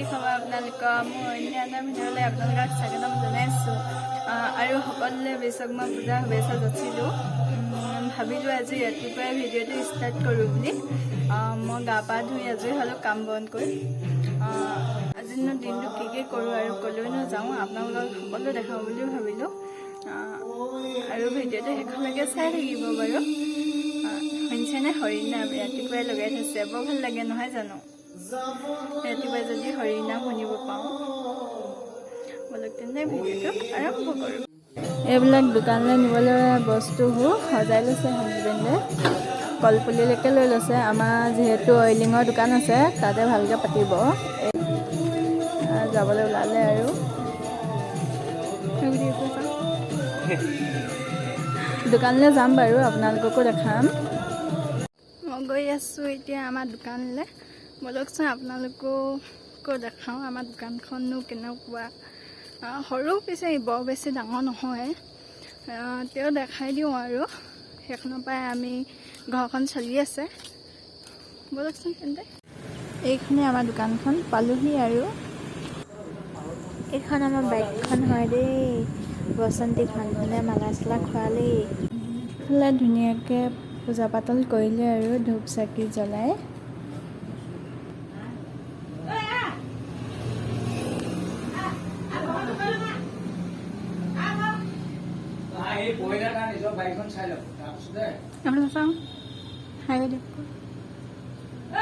খবৰ আপোনালোকৰ? মোৰ অন্য এটা ভিডিঅ'লৈ আপোনালোকক স্বাগতম জনাইছোঁ আৰু সকলোলৈ বিশ্বকৰ্মা পূজাৰ শুভেচ্ছা যাচিলোঁ। ভাবিলোঁ আজি ৰাতিপুৱাই ভিডিঅ'টো ষ্টাৰ্ট কৰোঁ বুলি। মই গা পা ধুই আজৰি হ'লোঁ কাম বন কৰি। আজিনো দিনটো কি কি কৰোঁ আৰু ক'লৈনো যাওঁ, আপোনালোকক সকলো দেখাওঁ বুলি ভাবিলোঁ আৰু ভিডিঅ'টো শেষলৈকে চাই থাকিব বাৰু। শুনিছেনে, হৰিনাম ৰাতিপুৱাই লগাই থৈছে। বৰ ভাল লাগে নহয় জানো, ৰাতিপুৱা যদি হৰিনাম শুনিব পাওঁ? ব'লক তেন্তে, ভিডিঅ'টো আৰম্ভ কৰোঁ। এইবিলাক দোকানলৈ নিবলৈ বস্তুবোৰ সজাই লৈছে হাজবেণ্ডে। কলপুলিলৈকে লৈ লৈছে। আমাৰ যিহেতু অইলিঙৰ দোকান আছে, তাতে ভালকৈ পাতিব। যাবলৈ ওলালে আৰু চাওঁ। দোকানলৈ যাম বাৰু, আপোনালোককো দেখাম। মই গৈ আছোঁ এতিয়া আমাৰ দোকানলৈ। ব'লকচোন, আপোনালোককো দেখাওঁ আমাৰ দোকানখননো কেনেকুৱা। সৰু পিছে, বৰ বেছি ডাঙৰ নহয়। তেওঁ দেখাই দিওঁ আৰু সেইখনৰ পৰাই আমি ঘৰখন চলি আছে। ব'লকচোন তেন্তে। এইখনেই আমাৰ দোকানখন, পালোহি আৰু। এইখন আমাৰ বাইকখন হয় দেই, বসন্তীখন। মানে মালা চালা খোৱালেই। এইফালে ধুনীয়াকৈ পূজা পাতল কৰিলে আৰু ধূপ চাকি জ্বলাই। এই পহিলা তাৰ নিজৰ বাইকখন চাই লওক, তাৰপিছতে এইফালে চাওঁ। হাই কৰি দিয়ক,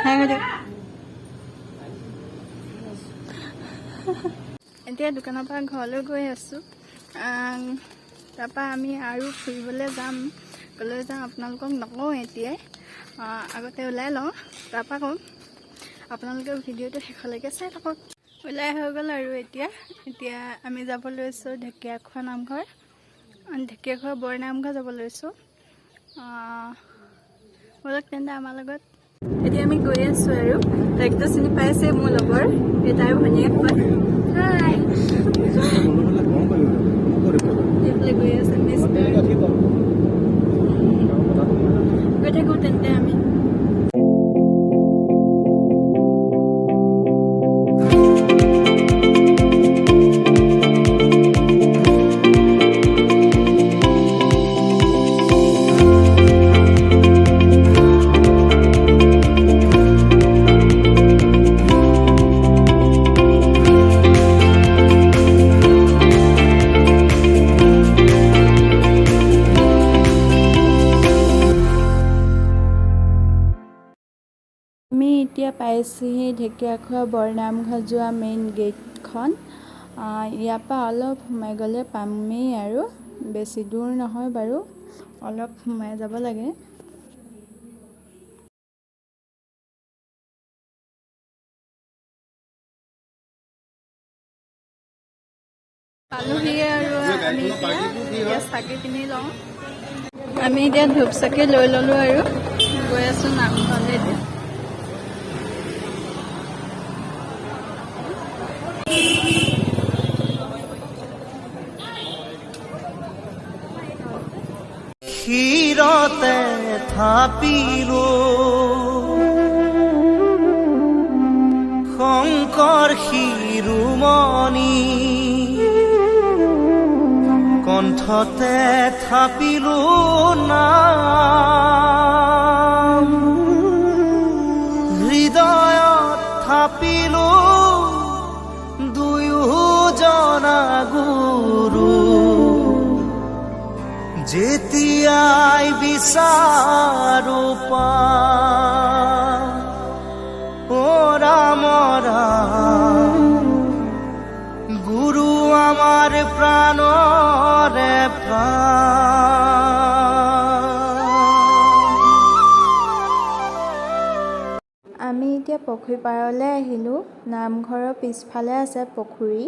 হাই কৰি দিয়ক। এতিয়া দোকানৰ পৰা ঘৰলৈ গৈ আছোঁ। তাৰপৰা আমি আৰু ফুৰিবলৈ যাম। ক'লৈ যাওঁ আপোনালোকক নকওঁ এতিয়াই। আগতে ওলাই লওঁ, তাৰপৰা ক'ম। আপোনালোকে ভিডিঅ'টো শেষলৈকে চাই থাকক। ওলাই হৈ গ'ল আৰু এতিয়া এতিয়া আমি যাব লৈছোঁ ঢেকীয়াখোৱা নামঘৰ, ঢেকীয়াখোৱা বৰ নামঘৰ যাব লৈছোঁ। ব'লক তেন্তে আমাৰ লগত। এতিয়া আমি গৈ আছোঁ আৰু তাইকতো চিনি পাইছে, মোৰ লগৰ, এই তাইৰ ভনীয়েক হয়। হাই। এইফালে গৈ আছে মিষ্টাৰ। গৈ থাকোঁ তেন্তে আমি। আমি এতিয়া পাইছোঁহি ঢেকীয়াখোৱা বৰনামঘৰ যোৱা মেইন গেটখন। ইয়াৰ পৰা অলপ সোমাই গ'লে পামেই আৰু, বেছি দূৰ নহয় বাৰু, অলপ সোমাই যাব লাগে। পালোহিয়ে আৰু আমি এতিয়া। এতিয়া চাকি পিন্ধি লওঁ আমি। এতিয়া ধূপ চাকি লৈ ল'লোঁ আৰু গৈ আছোঁ নামঘৰলৈ এতিয়া। শিৰতে থাপিলো শংকৰ শিৰোমণি, কণ্ঠতে থাপিলো নাম, হৃদয়ত থাপিলো দুয়োজনা গুৰু। যেতিয়াই বিচাৰো পাওঁ, অ ৰাম ৰাম, গুৰু আমাৰ প্ৰাণৰে প্ৰাণ। আমি এতিয়া পুখুৰী পাৰলৈ আহিলোঁ। নামঘৰৰ পিছফালে আছে পুখুৰী।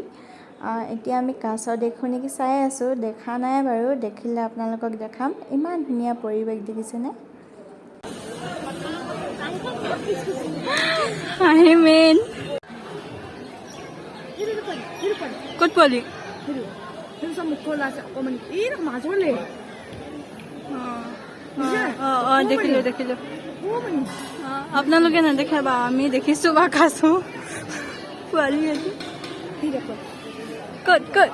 এতিয়া আমি কাছ দেখোঁ নেকি চাই আছোঁ। দেখা নাই বাৰু, দেখিলে আপোনালোকক দেখাম। ইমান ধুনীয়া পৰিৱেশ দেখিছেনে? হাঁহি মেইন। ক'ত পোৱালি? মুখখন ওলাইছে অকণমান, এই মাজলে। অঁ, দেখিলোঁ দেখিলোঁ। অকণমানি। আপোনালোকে নেদেখে বা, আমি দেখিছোঁ বা কাছো। পোৱালি আজি ক'ত ক'ত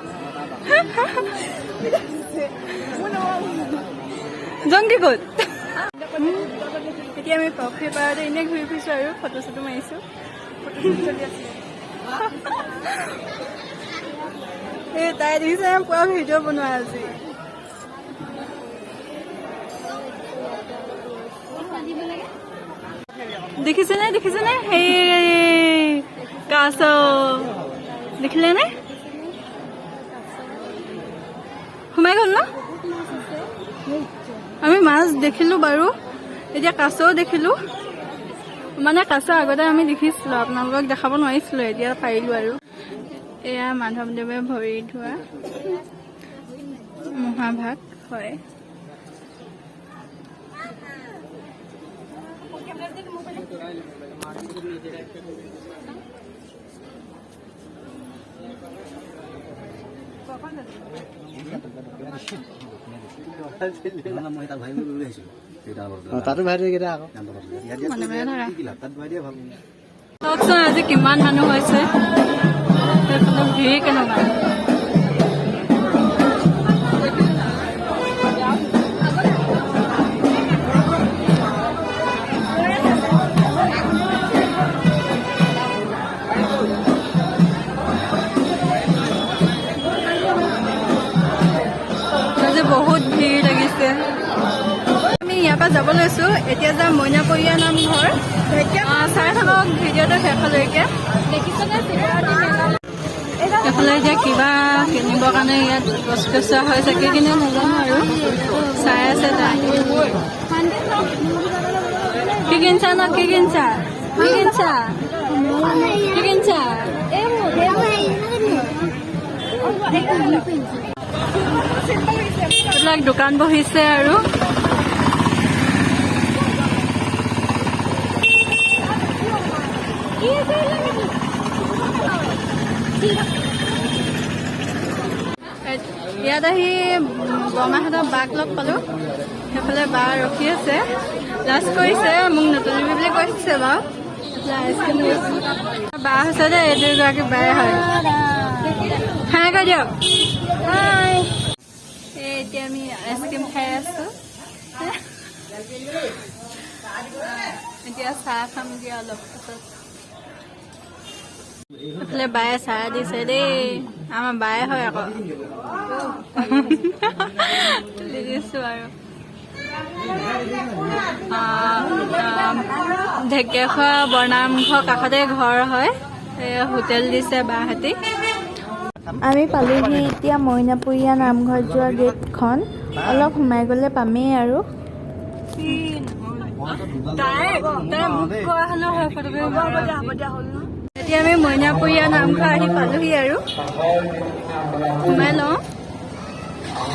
জংকি ক'ত? এতিয়া আমি পুখুৰী পাৰতে এনেই ঘূৰি ফুৰিছোঁ আৰু ফটো চটো মাৰিছোঁ। এই তাই দেখিছে, পুৰা ভিডিঅ' বনোৱা আজি। দেখিছেনে দেখিছেনে সেই কাছ দেখিলে নে? সোমাই গ'ল ন? আমি মাছ দেখিলো বাৰু, এতিয়া কাছও দেখিলো। মানে কাছ আগতে আমি দেখিছিলো, আপোনালোকক দেখাব নোৱাৰিছিলো, এতিয়া পাৰিলো আৰু। এয়া মাধৱদেৱে ভৰি ধোৱা মহাভাগ হয়। তাতো ভাই কেইটা আকৌ। মনে মনে ধৰা। চাওকচোন আজি কিমান মানুহ হৈছে, সেইফালে ভিৰ কেনেকুৱা। আজি বহুত ভিৰ লাগিছে। আমি ইয়াৰ পৰা যাব লৈছো, এতিয়া যাম মইনাপৰীয়া নামঘৰ। চাই থাকক ভিডিঅ'টো শেষলৈকে। এইফালে এতিয়া কিবা কিনিবৰ কাৰণে ইয়াত বস্তু চোৱা হৈছে, কি কিনে নাজানো আৰু, চাই আছে তাই। কি কিনছা ন? কি কিনছা? কি কিনছা? কি কিনছা? এইবিলাক দোকান বহিছে আৰু। ইয়াত আহি বৰমাহঁতৰ বাক লগ পালোঁ। সেইফালে বা ৰখি আছে, লাজ কৰিছে, মোক নতুলিবি বুলি কৈছে বাৰু। এইফালে আইচক্ৰীম লৈছোঁ। বা হৈছে দেই, এই দুগৰাকী বায়ে হয়। হাই কৈ দিয়ক। হাই। এই এতিয়া আমি আইচক্ৰীম খাই আছোঁ। এতিয়া চাহ খামগৈ অলপ পাছত। এইফালে বায়ে চাহ দিছে দেই, আমাৰ বায়ে হয় আকৌ, তুলি দিছো আৰু। ঢেকীয়াখোৱা বৰনামঘৰ কাষতে ঘৰ হয়, এই হোটেল দিছে বাহঁতি। আমি পালোহি এতিয়া মইনাপুৰীয়া নামঘৰ যোৱা গেটখন, অলপ সোমাই গ'লে পামেই আৰু। তাই তাই মোক কোৱা হ'লেও হয় ফটো। এতিয়া আমি মইনাপুৰীয়া নামঘৰ আহি পালোহি আৰু, সোমাই লওঁ,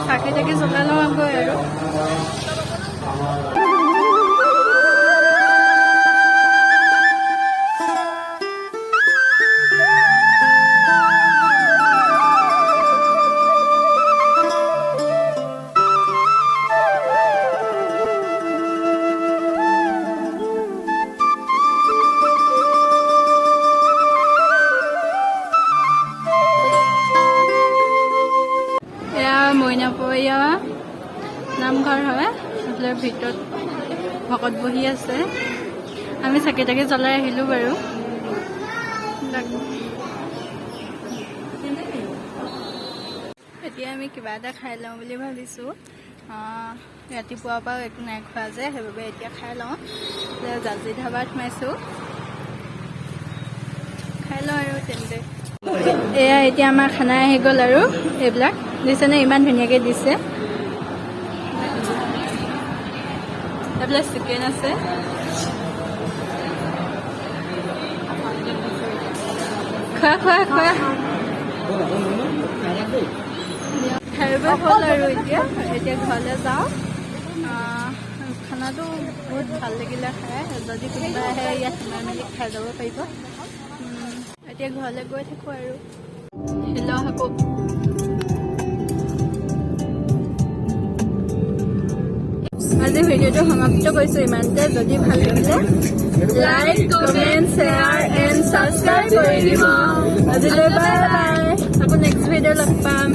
চাকি তাকি জ্বলাই লওঁ আকৌ আৰু। এয়া মইনাপৰীয়া নামঘৰ হয়। এইফালে ভিতৰত ভকত বহি আছে। আমি চাকি তাকি জ্বলাই আহিলোঁ বাৰু। এতিয়া আমি কিবা এটা খাই লওঁ বুলি ভাবিছোঁ। ৰাতিপুৱাৰ পৰাও একো নাই খোৱা যে, সেইবাবে এতিয়া খাই লওঁ। জাজি ধাবাত সোমাইছোঁ, খাই লওঁ আৰু তেন্তে। এয়া এতিয়া আমাৰ খানা আহি গ'ল আৰু, এইবিলাক দিছেনে ইমান ধুনীয়াকৈ দিছে। এইবিলাক চিকেন আছে। খোৱা খোৱা খোৱা, খাই বৈ হ'ল আৰু। এতিয়া এতিয়া ঘৰলৈ যাওঁ। খানাটো বহুত ভাল লাগিলে খাই, যদি কোনোবা আহে ইয়াত সোমাই মেলি খাই যাব পাৰিব। এতিয়া ঘৰলৈ গৈ থাকোঁ আৰু। হেল্ল' আকৌ আজি ভিডিঅ'টো সমাপ্ত কৰিছোঁ ইমানতে। যদি ভাল লাগিলে like, comment, share and subscribe কৰি দিব। আজিলৈ বাই বাই। আকৌ নেক্সট ভিডিঅ' লগ পাম।